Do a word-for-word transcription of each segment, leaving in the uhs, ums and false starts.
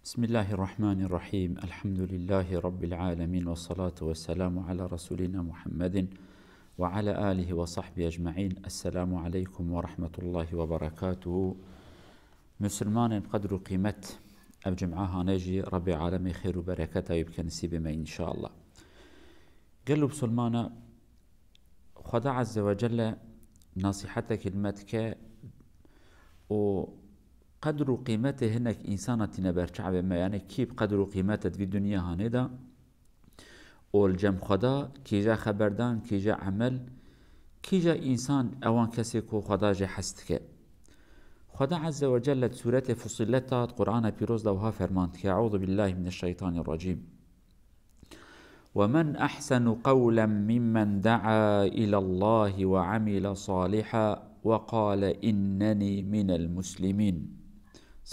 بسم الله الرحمن الرحيم. الحمد لله رب العالمين، والصلاة والسلام على رسولنا محمد وعلى آله وصحبه أجمعين. السلام عليكم ورحمة الله وبركاته. Musulmanên qedr û qîmet, ev cum'a hane jî Rebbê alemê xêr û bereketa wî bike nisîbê me înşallah. Gelo musulmana, Xweda Azze ve Celle nasîhetekî li me dike û qedr û qîmetê hinek însana tîne ber çavê me, yanî kî bi qedr û qîmet e di vî dinya hanê de û li cem Xweda kîje xeberdan, kîje emel, kîje însan, ewan kesê ku Xweda jê hez dike. Xweda Azze ve Celle di sûretê Fussilet de, di Qur'ana Pîroz de wiha ferman dike: Eûzu billahi mineşşeytanirracîm. ومن أحسن قولا ممن دعا إلى الله وعمل صالحا وقال إنني من المسلمين.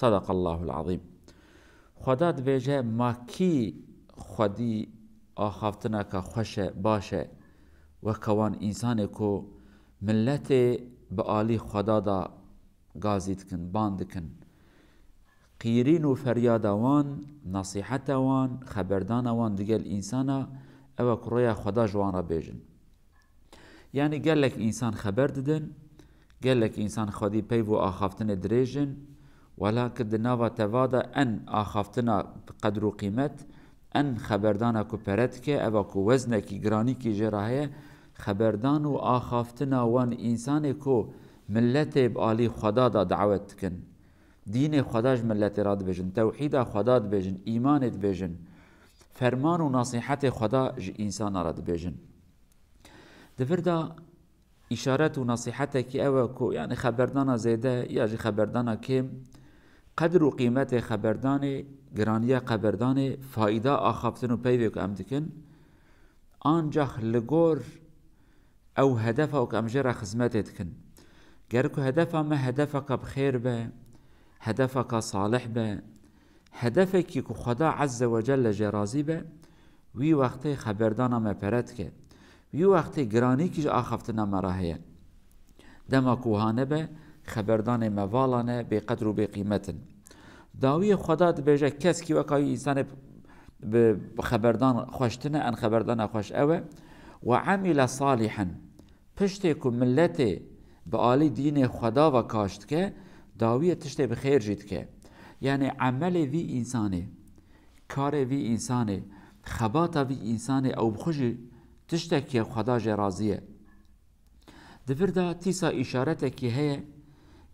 صدق الله العظيم. Xweda dibêje, ma kî xwedî axaftineke xweş e, baş e, weke wan însanê ku milletê bi alî Xweda de gazî dikin, ban dikin. Qîrîn û feryada wan, nasîheta wan, xeberdana wan digel însana, ew e ku rêya Xweda ji wan re bêjin. Yanî gelek însan xeber didin, gelek însan xwedî peyv û axaftinê dirêjin, welakin di nava teva de en axaftina bi qedr û qîmet, en xeberdana ku pere dike, eva ku weznekî, giranîkî jê re heye, xeberdan û axaftina wan însanê ku milletê bi alî Xweda de dawet dikin. Dînê Xweda ji milletê re dibêjin, tewhîda Xweda dibêjin, îmanê dibêjin, ferman û nasîhetê Xweda ji însana re dibêjin. Di vir de îşaret û nasîhetekî ew e ku, yanî xeberdana zêde ya jî xeberdana kêm, qedr û qîmetê xeberdanê, giraniya xeberdanê, faîda axaftin û peyvê ku em dikin, ancax li gor ew hedefa ku em jê re xizmetê dikin. Ger ku hedefa me hedefeka bi xêr be, hedefeka salih be, hedefekî ku Xweda Azze ve Celle jê razî be, wî wextê xeberdana me pere dike. Wî wextê giranîkî ji axaftina me re heye. Dema ku wiha nebe, xeberdanê me vala ne, bêqedr û bêqîmet in. Dawiyê Xweda dibêje, keskî weka wî însanê bi, bi xeberdan xweş tine, en xeberdana xweş ew e. Ve amile salihen. Piştê ku miletê bi alî dînê Xweda ve kaş dike, dawiyê tiştê bi xêr jî dike. Yanî emelê vî însanê, karê vî însanê, xebata vî însanê ew bi xwe jî tiştekî ye Xweda jê razî ye. Di vir de tîsa îşaretekî heye,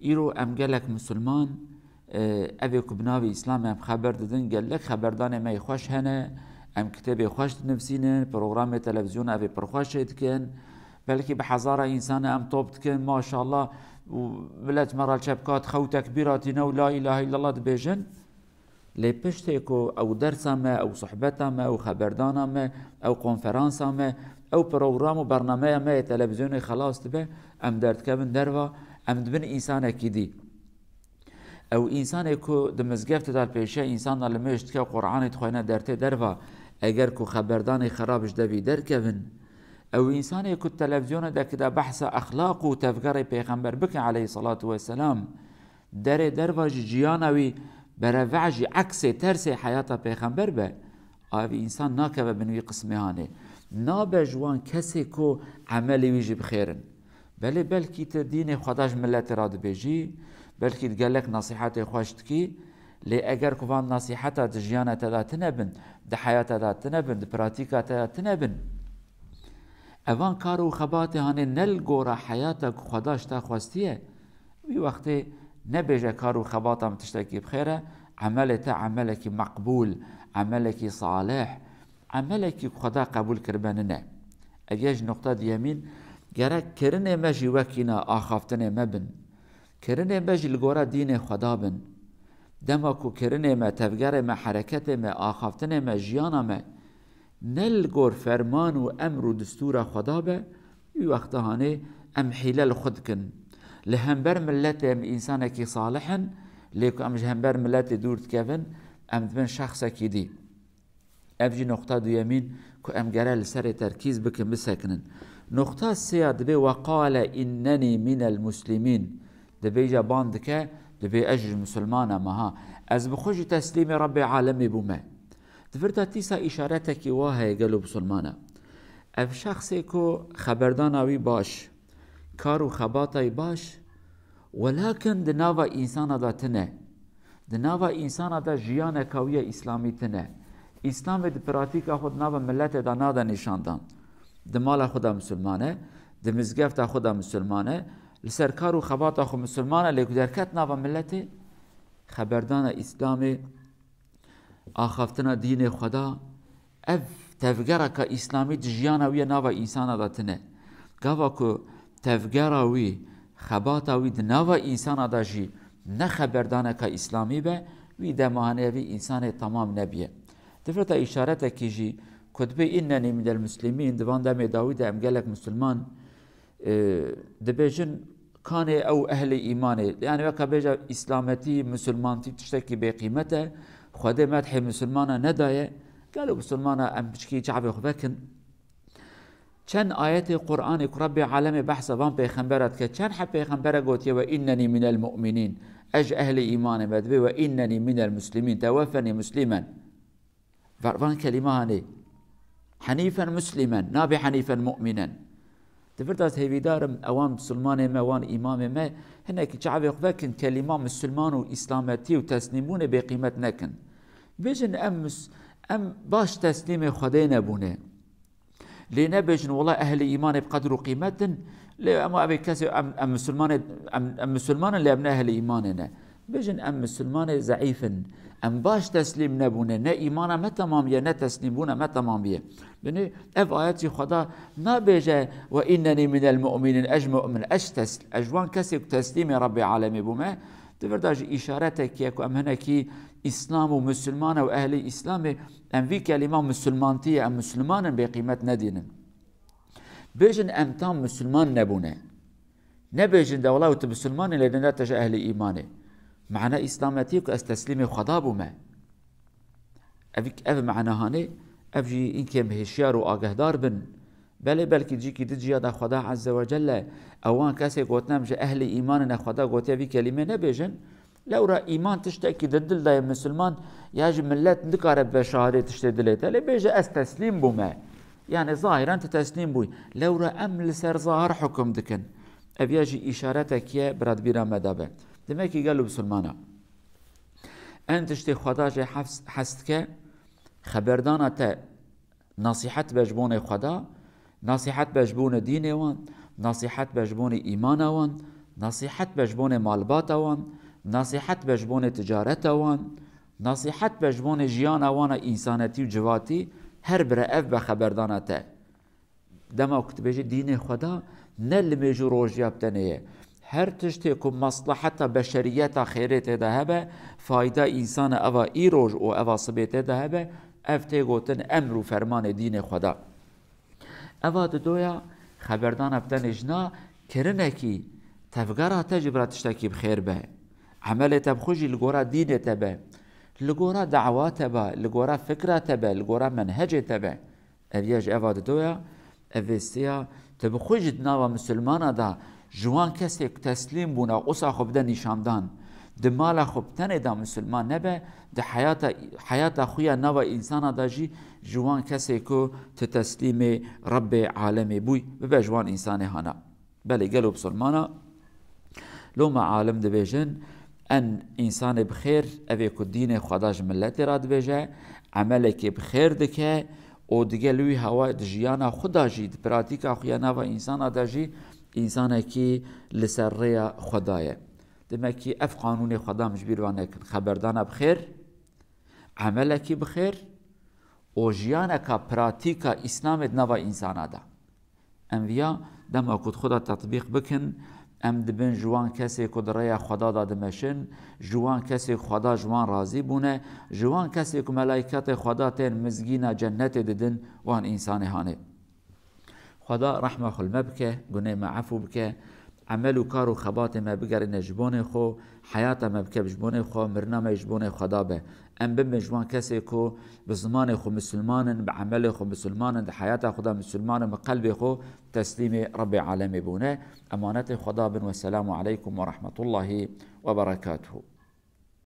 îro em gelek misilman, e, evê ku bi navê Îslamê em xeber didin, gelek xeberdanê me yê xweş hene, em kitêbê xweş dinivîsînin, programê televizyona evê pir xweş çêdikin, belkî bi hezara însan em top dikin, maşallah, û milet me re çepka dixew tekbîra tîne û la îlahe îllallah dibêjin. Lê piştê ku ew dersa me, ew sohbeta me, ew xeberdana me, ew konferansa me, ew program û bernameya me yê televizyonê xelas dibe, em derdikevin derva, em dibin însanekî dî. Ew însanê ku di mizgeftê de li pêşiya însan de limêj dike û Quranê dixwêne dertê derva, eger ku xeberdanê xerab ji devî derkevin, ew însanê ku di televizyonê de ki de behsa exlaq û tevgerê pêxember bike aleyhisselatu vesselam, derê derva ji jiyana wî berevejî, eksê, tersê heyata pêxember be, a vî însan nakeve bin wî qismê hanê. Nabe ji wan kesê ku emelê wî jî bi xêr in. Belê belkî tu dînê Xweda ji miletê re dibêjî, belkî di gelek nasîhetê xweş dikî, lê eger ku van nasîheta di jiyana te de tune bin, di heyata de tune bin, di pratîka te de tune bin, evan kar û xebatê hanê ne li gora heyata ku Xweda ji te xwestiye, wî wextê nebêje kar û xebata min tiştekî bi xêr e, emelê te emelekî meqbûl, emelekî salih, emelekî ku Xweda qebûl kiribe nine. Ev ye ji noqta duyemîn, gerek kirinê me jî wekî na axaftinê me bin. Kirinê me jî li gora dînê Xweda bin. Dema ku kirinê me, tevgerê me, hereketê me, axaftinê me, jiyana me ne li gor ferman û emr û distûra Xweda be, wî wexta hanê em hîle li xwe dikin. Li hember miletê em însanekî salih in, lê ku em ji hember miletê dûr dikevin, em dibin şexsekî dî. Ev jî noqta duyemîn ku em gere li serê terkîz bikin, bisekinin. Noqta sêya dibê: "Ve qale innenî minel muslimîn." Dibêje, ban dike, Dibê ez ji misilmana me ha. Ez bi xwe jî teslîmê Rebbê alemê bûme. Di vir de dîsa îşaretekî wa heye gelo misilmana. Ev şexsê ku xeberdana wî baş, kar û xebata wî baş, welakin di nava însana de tine. Di nava însana de jiyaneka wî ya îslamî tine. Îslamê di pratîka xwe di nava miletê de nade nîşandan. Di mala xwe de misilman e, di mizgefta xwe de misilman e, li ser kar û xebata xwe misilman e, lê ku derket nava miletê, xeberdana Îslamê, axaftina dînê Xweda, ev tevgereka Îslamî di jiyana wî ya nava însana de tine. Gava ku tevgera wî, xebata wî di nava însana de jî ne xeberdaneka Îslamî be, wî dema hanê vî însanê temam nebiye. Di vir de îşaretekî jî ku dibê innenî minel muslimîn, di van demê dawî de em gelek misilman, e, dibêjin, kanê ew ehlê îmanê. Yani weka bêje îslametî, misilmantî tiştekî bêqîmet e, Xwedê medhê misilmana nedaye. Gelo misilmana em piçkî çavê xwe vekin. Çend ayetê Qur'anê ku Rebbê alemê behsa van pêxembera dike, çend heb pêxembere gotiye, "Ve innenî minel mu'minîn", ez ji ehlê îmanê me, dibê, "Ve innenî minel muslimîn, teweffenî muslimen." Ver-, van kelîma hanê. Henîfen muslimen, nabe henîfen mu'minen. Di vir de ez hêvîdar im, ewan misilmanê me, wan îmamê me, hinekî çavê xwe vekin, kelîma misilman û îslametî û teslîmbûnê bêqîmet nekin. Bêjin, em mis-, em baş teslîmê Xwedê nebûne. Lê nebêjin, wela ehlê îmanê bi qedr û qîmet in, lê ema ev ê kesê, em, em misilmanê, em, em misilman in, lê em ne ehlê îmanê ne. Bêjin, em misilmanê zeîf in, em baş teslîm nebûne, ne îmana me temam ye, ne teslîmbûna me temam ye. Binê ev ayet jî Xweda nabêje, "Ve innenî minel mu'minin", ez mu'min, ez tes-, ez ji wan kesê ku teslîmê Rebbê alemê bûme. Di vir de jî îşaretek ye ku em hinekî Îslam û misilman e û ehlê Îslamê, em vî kelîma misilmantî ye, em misilman in, bêqîmet nedînin. Bêjin, em tam misilman nebûne. Nebêjin de, "Wela tu misilman î, lê ne te ji ehlê îmanê." Mana îslametî ku ez teslîmê Xweda bûme. Ev, ev mana hanê, ev jî înke em hêşyar û agehdar bin. Belê belkî cîkî di ciya de Xweda Azze ve Celle, ewan kesê gotin em ji ehlê îmanê ne, Xweda gotiye vî kelîmê nebêjin. Lewra îman tiştekî di dil de ye, misilman ya jî millet nikare bibe şahidê tiştê dilê te. Lê bêje, "Ez teslîm bûme." Yani zahiren tu teslîm bûyî. Lewra em li ser zahir hukum dikin. Ev ya jî îşaretek ye, bira di bîra me de be. Demek ki gelo misilmana. En tiştê Xweda jê hefs-, hes dike, xeberdana te Nasîhet be ji bonê Xweda, nasîhet be ji bonê dînê wan, nasîhet be ji bonê îmana wan, nasîhet be ji bonê malbata wan, nasîhet be ji bonê ticareta wan, nasîhet be ji bonê jiyana wan a însanetî û civatî, her bire ev be xeberdana te. Dema ku dibêje dînê Xweda ne li mêj û rojiya bi tenê ye. Her tiştê ku maslaheta beşeriyeta xêrê tê de hebe, fayda însana eva îroj û eva sibê tê de hebe, ev tê gotin emr û fermanê dînê Xweda. Eva didoya xeberdana bi tenê jina kirinekî tevgera te ji bira tiştekî bi xêr be. Emelê te bi xwe jî li gora dînê te be. Li gora dawa te be, li gora fikra te be, li gora menhecê te be. Ev ya ji eva didoya, ev vêstiya, tu bi xwe jî di nava misilmana de ji wan kesê ku teslîm bûna, osa xwe bide nîşandan. Di mala xwe bi tenê de misilman nebe, di heyata, heyata xwe ya nava însana de jî ji wan kesê ku tu teslîmê Rebbê alemê bûy, bibe ji wan însanê hana. Belê, gelo bisilmana? Loma alim dibêjin, en însanê bi xêr, ev ê ku dînê Xweda ji miletê re dibêje, emelekê bi xêr dike û digel wî hewa di jiyana xwe de jî, di pratîka xwe ya nava însana de jî, însanekî li ser rêya Xweda ye. Demek ki ev qanûnê Xweda em ji bîr ve nekin. Xeberdana bi xêr, emelekî bi xêr û jiyaneka pratîka Îslamê di nava însana de. Em viya dema ku di xwe de tetbîq bikin, em dibin ji wan kesê ku di rêya Xweda de dimeşin, ji wan kesê ku Xweda ji wan razî bûne, ji wan kesê ku melayketê Xweda tên mizgîna cennetê didin wan însanê hanê. Xweda rehma xwe li me bike, gunê me efû bike, emel û kar û xebatê me bigerîne ji bonê xwe, heyata me bike ji bonê xwe, mirina me ji bonê Xweda be. Em bibin ji wan kesê ku bi zimanê xwe misilman in, bi emelê xwe misilman in, di heyata xwe de misilman in, bi qelbê xwe teslîmê Rebbê Alemê bûne. Emanetê Xweda bin. Wesselamu aleykum ve rahmetullahi ve berekatuhu.